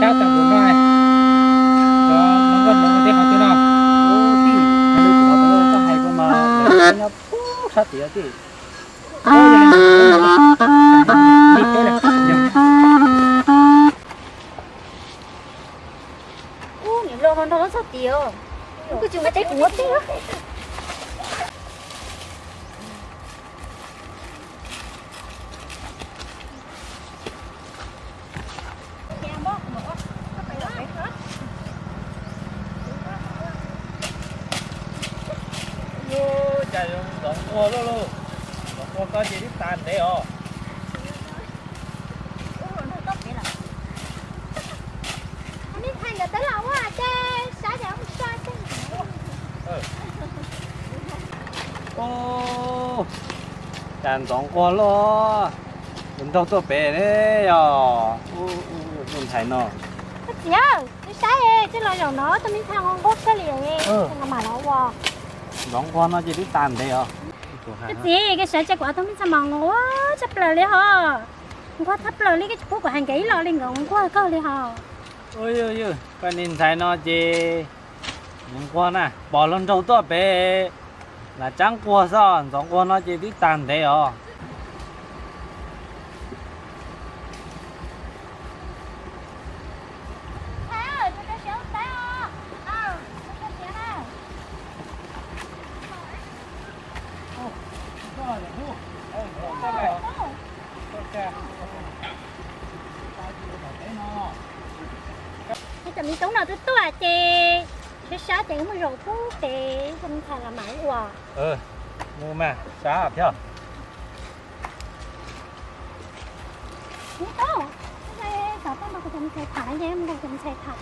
Sab tau kuv no, cov hluas nkauj hluas nkauj teb qhov twg no? Ub, tij, tij, tij, txhob hais koj mas, lawv nyob puag sab tid tij. Ub, niam laus no nrog lawv txog tid os. Kuj tsis muaj teb kuv muab teb. Cas zoo ntxoov nquag luaj lauj, ntxoov nquag koj ces twb tas ntev os. Ub, cas ntxoov nquag luaj, tus nraug tuaj pem ne yog tus ntxhais no. Koj txiv, saib saib, tej los zaum no tus me ntxhais nquag nquag kawg li, los mam los ua. Ntxoov nquag no ces twb tas ntev os. Koj txiv, koj saib saib kuv ob tug me ntxhais mas nquag tshaj plaws li hos. Nquag tshaj plaws li, koj tsis pub kuv hais nkawd ib los li, nkawd nquag kawg li hos. Ua, koj niag ntxhais no ces nquag na, pom luag nraug tuaj pem lam tsab nquag xwb, ntxoov nquag no ces twb tas ntev os. Cov me tub no twb tuaj ces saib saib ces mus zaum pub pem cov me ntxhais los mam ua. Mus mas sab thiab. Me tub, xav tuaj nrog kuv cov me ntxhais tham na, ces mus nrog cov me ntxhais tham.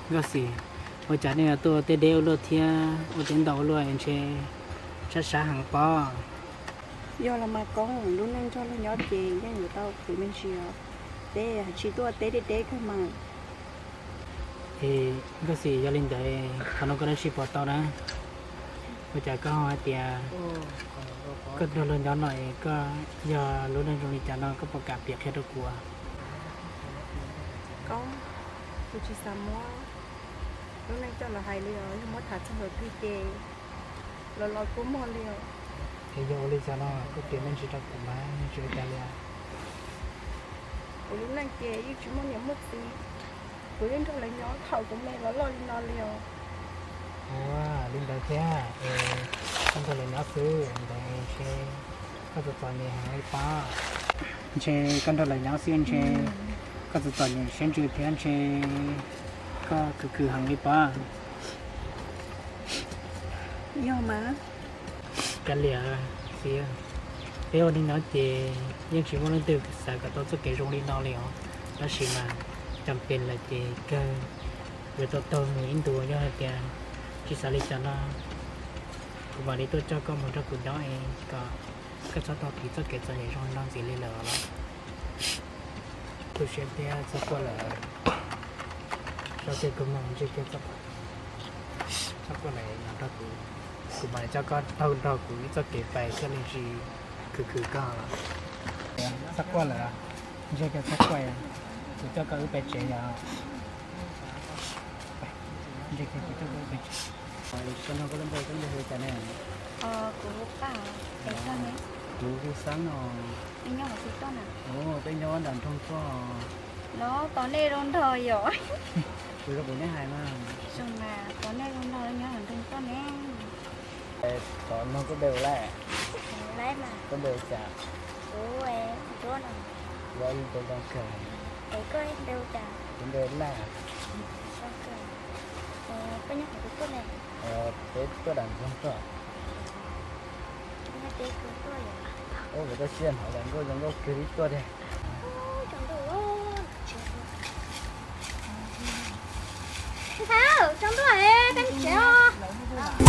Nkauj Xis, ua cas nej tuaj ua teb deb ua luaj thiab ua teb ntau ua luaj ntshe sab sab heev pob? Yog los mas koob, lub neej nrog luag nyob ces yeej yuav tau khwv me ntsis os. Peb tsis tuaj ua teb deb deb kawg mas. Es Nkauj Xis, yog li ntawd qhov no koj dab tsi pom tau na? Ua cas koj hais tias koj nrog luag nyob no es koj yog lub neej zoo li cas no koj puas kam piav qhia rau kuv? Koob, kuv tsis xav muab lub neej coj los hais li os, yog muab tham txog ntawm twg ces los los kua muag li os. Es yog ua li cas no koj piav me ntsis rau kuv mas tsis ua cas li os. Kuv lub neej ces yeej tsis muaj niam muaj txiv, kuv yeej nrog lawv nyob thaum kuv me los loj li no li os. Ua li ntawd thiab, koj nrog lawv nyob xwb ntawd ntshe koj txom txom nyem heev li pob. Ntshe koj nrog lawv nyob xwb ntshe koj txom txom nyem siab ntsws thiab ntshe koj khwv khwv heev li pob. Yog mas. Kav liam, Xis, peb ua neej nyob ces yeej tsis muaj leej twg xav kom tau txoj kev zoo li no li os. Tab sis mas cam pes lawm ces kawg yuav tau taug mus ib ntus, yog hais tias tsis xav li cas no Kuv mam li tuaj coj koj mus nrog kuv dob es kom koj txhob tau piv txoj kev txom nyem zoo no ntxiv li lawm os. Tu siab thiab, txhob quaj lawm. Sau kiag kuv mus ntsib kiag txoj, txhob quaj lawm, los nrog kuv, kuv mam li coj koj taug nrog kuv ib txoj kev pais thiaj li tsis khwv khwv koj los. Txhob quaj lawm, ntsib kiag txhob quaj, kuv coj koj wb pais tsev yom. Ntsib kiag kuv coj koj wb pais tsev. Koj nrog koj lub npe, koj lub npe hu li cas ne? Kuv hu Paj, es koj ne? Kuv hu Xab no. Nej nyob qhov twg tuaj na? Peb nyob nram nroog tuaj. Los tos nej zoo nraug yom. Kuv zoo kuv nej hais mas. Zoo mas, tos nej zoo nraug nyob nram nroog tuaj ne. Tos nrog koj npe ua laj. Laj mas. Koj npe ua cas? Kuv Nruab no. Nruab zoo kawg. Es koj npe ua cas? Kuv npe Laj. Zoo kawg. Koj nyob qhov twg tuaj ne? Peb tuaj nram nroog tuaj. Nyob deb kawg tuaj yom. Ua kuv tuaj siab hnav lawm, nkauj zoo nkauj kawg li tuaj tiag. Thaum tso ntuj es peb mus tsev os.